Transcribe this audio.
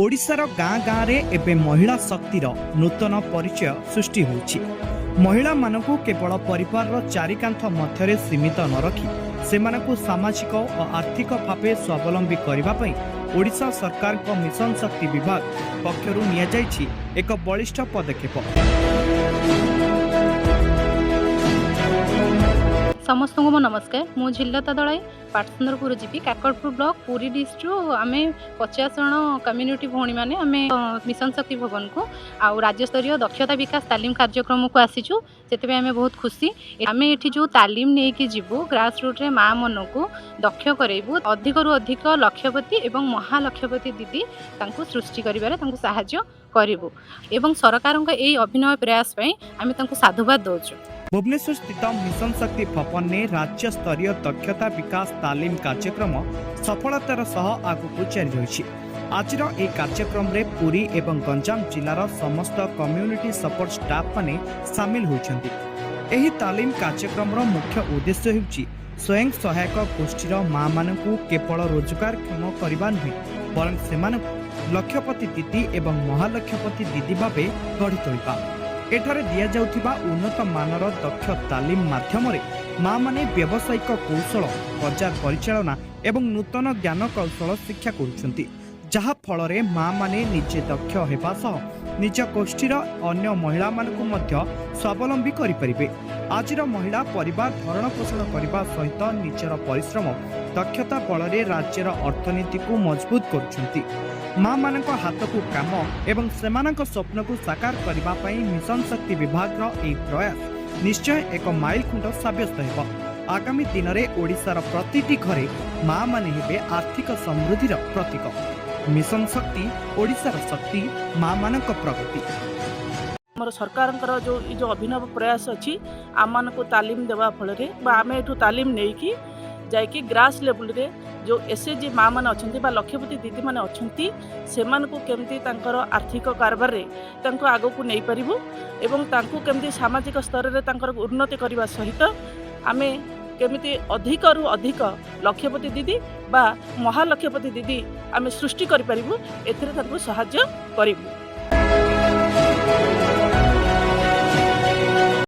ଓଡ଼ିଶାର ଗାଁ ଗାଁରେ ଏବେ ମହିଳା ଶକ୍ତିର ନୂତନ ପରିଚୟ ସୃଷ୍ଟି ହୋଇଛି। ମହିଳାମାନଙ୍କୁ କେବଳ ପରିବାରର ଚାରିକାନ୍ଥ ମଧ୍ୟରେ ସୀମିତ ନ ରଖି ସେମାନଙ୍କୁ ସାମାଜିକ ଓ ଆର୍ଥିକ ଭାବେ ସ୍ୱାବଲମ୍ବୀ କରିବା ପାଇଁ ଓଡ଼ିଶା ସରକାରଙ୍କ ମିଶନ ଶକ୍ତି ବିଭାଗ ପକ୍ଷରୁ ନିଆଯାଇଛି ଏକ ବଳିଷ୍ଠ ପଦକ୍ଷେପ। ସମସ୍ତଙ୍କୁ ମୋ ନମସ୍କାର। ମୁଁ ଝିଲଲତା ଦଳାଇ, ପାଟସୁନ୍ଦରପୁର ଜିପି, କାକଟପୁର ବ୍ଲକ, ପୁରୀ ଡିଷ୍ଟ୍ରିକ୍ଟରୁ। ଆମେ 50 ଜଣ କମ୍ୟୁନିଟି ଭଉଣୀମାନେ ଆମେ ମିଶନ ଶକ୍ତି ଭବନକୁ ଆଉ ରାଜ୍ୟସ୍ତରୀୟ ଦକ୍ଷତା ବିକାଶ ତାଲିମ କାର୍ଯ୍ୟକ୍ରମକୁ ଆସିଛୁ। ସେଥିପାଇଁ ଆମେ ବହୁତ ଖୁସି। ଆମେ ଏଠି ଯେଉଁ ତାଲିମ ନେଇକି ଯିବୁ, ଗ୍ରାସ ରୁଟ୍ରେ ମା ମାନଙ୍କୁ ଦକ୍ଷ କରାଇବୁ। ଅଧିକରୁ ଅଧିକ ଲକ୍ଷପତି ଏବଂ ମହାଲକ୍ଷପତି ଦିଦି ତାଙ୍କୁ ସୃଷ୍ଟି କରିବାରେ ତାଙ୍କୁ ସାହାଯ୍ୟ କରିବୁ ଏବଂ ସରକାରଙ୍କ ଏଇ ଅଭିନବ ପ୍ରୟାସ ପାଇଁ ଆମେ ତାଙ୍କୁ ସାଧୁବାଦ ଦେଉଛୁ। ଭୁବନେଶ୍ୱର ସ୍ଥିତ ମିଶନ ଶକ୍ତି ଭବନରେ ରାଜ୍ୟସ୍ତରୀୟ ଦକ୍ଷତା ବିକାଶ ତାଲିମ କାର୍ଯ୍ୟକ୍ରମ ସଫଳତାର ସହ ଆଗକୁ ଜାରି ରହିଛି। ଆଜିର ଏହି କାର୍ଯ୍ୟକ୍ରମରେ ପୁରୀ ଏବଂ ଗଞ୍ଜାମ ଜିଲ୍ଲାର ସମସ୍ତ କମ୍ୟୁନିଟି ସପୋର୍ଟ ଷ୍ଟାଫ୍ ମାନେ ସାମିଲ ହୋଇଛନ୍ତି। ଏହି ତାଲିମ କାର୍ଯ୍ୟକ୍ରମର ମୁଖ୍ୟ ଉଦ୍ଦେଶ୍ୟ ହେଉଛି ସ୍ୱୟଂ ସହାୟକ ଗୋଷ୍ଠୀର ମାଆମାନଙ୍କୁ କେବଳ ରୋଜଗାରକ୍ଷମ କରିବା ନୁହେଁ, ବରଂ ସେମାନଙ୍କୁ ଲକ୍ଷପତି ଦିଦି ଏବଂ ମହାଲକ୍ଷପତି ଦିଦି ଭାବେ ଗଢ଼ି ତୋଳିବା। ଏଠାରେ ଦିଆଯାଉଥିବା ଉନ୍ନତ ମାନର ଦକ୍ଷ ତାଲିମ ମାଧ୍ୟମରେ ମାଆମାନେ ବ୍ୟବସାୟିକ କୌଶଳ, ବଜାର ପରିଚାଳନା ଏବଂ ନୂତନ ଜ୍ଞାନ କୌଶଳ ଶିକ୍ଷା କରୁଛନ୍ତି, ଯାହା ଫଳରେ ମାଆମାନେ ନିଜେ ଦକ୍ଷ ହେବା ସହ ନିଜ ଗୋଷ୍ଠୀର ଅନ୍ୟ ମହିଳାମାନଙ୍କୁ ମଧ୍ୟ ସ୍ୱାବଲମ୍ବୀ କରିପାରିବେ। ଆଜିର ମହିଳା ପରିବାର ଭରଣ ପୋଷଣ କରିବା ସହିତ ନିଜର ପରିଶ୍ରମ, ଦକ୍ଷତା ବଳରେ ରାଜ୍ୟର ଅର୍ଥନୀତିକୁ ମଜବୁତ କରୁଛନ୍ତି। ମାଆମାନଙ୍କ ହାତକୁ କାମ ଏବଂ ସେମାନଙ୍କ ସ୍ୱପ୍ନକୁ ସାକାର କରିବା ପାଇଁ ମିଶନ ଶକ୍ତି ବିଭାଗର ଏହି ପ୍ରୟାସ ନିଶ୍ଚୟ ଏକ ମାଇଲଖୁଣ୍ଟ ସାବ୍ୟସ୍ତ ହେବ। ଆଗାମୀ ଦିନରେ ଓଡ଼ିଶାର ପ୍ରତିଟି ଘରେ ମାଆମାନେ ହେବେ ଆର୍ଥିକ ସମୃଦ୍ଧିର ପ୍ରତୀକ। ମିଶନ ଶକ୍ତି, ଓଡ଼ିଶାର ଶକ୍ତି, ମାଆମାନଙ୍କ ପ୍ରଗତି। ଆମର ସରକାରଙ୍କର ଯେଉଁ ଏଇ ଯେଉଁ ଅଭିନବ ପ୍ରୟାସ ଅଛି, ଆମମାନଙ୍କୁ ତାଲିମ ଦେବା ଫଳରେ ବା ଆମେ ଏଠୁ ତାଲିମ ନେଇକି ଯାଇକି ଗ୍ରାସ୍ ଲେବୁଲରେ ଯେଉଁ ଏସ୍ଏଚଜି ମା' ମାନେ ଅଛନ୍ତି ବା ଲକ୍ଷପତି ଦିଦିମାନେ ଅଛନ୍ତି, ସେମାନଙ୍କୁ କେମିତି ତାଙ୍କର ଆର୍ଥିକ କାରବାରରେ ତାଙ୍କୁ ଆଗକୁ ନେଇପାରିବୁ ଏବଂ ତାଙ୍କୁ କେମିତି ସାମାଜିକ ସ୍ତରରେ ତାଙ୍କର ଉନ୍ନତି କରିବା ସହିତ ଆମେ କେମିତି ଅଧିକରୁ ଅଧିକ ଲକ୍ଷପତି ଦିଦି ବା ମହାଲକ୍ଷପତି ଦିଦି ଆମେ ସୃଷ୍ଟି କରିପାରିବୁ, ଏଥିରେ ତାଙ୍କୁ ସାହାଯ୍ୟ କରିବୁ।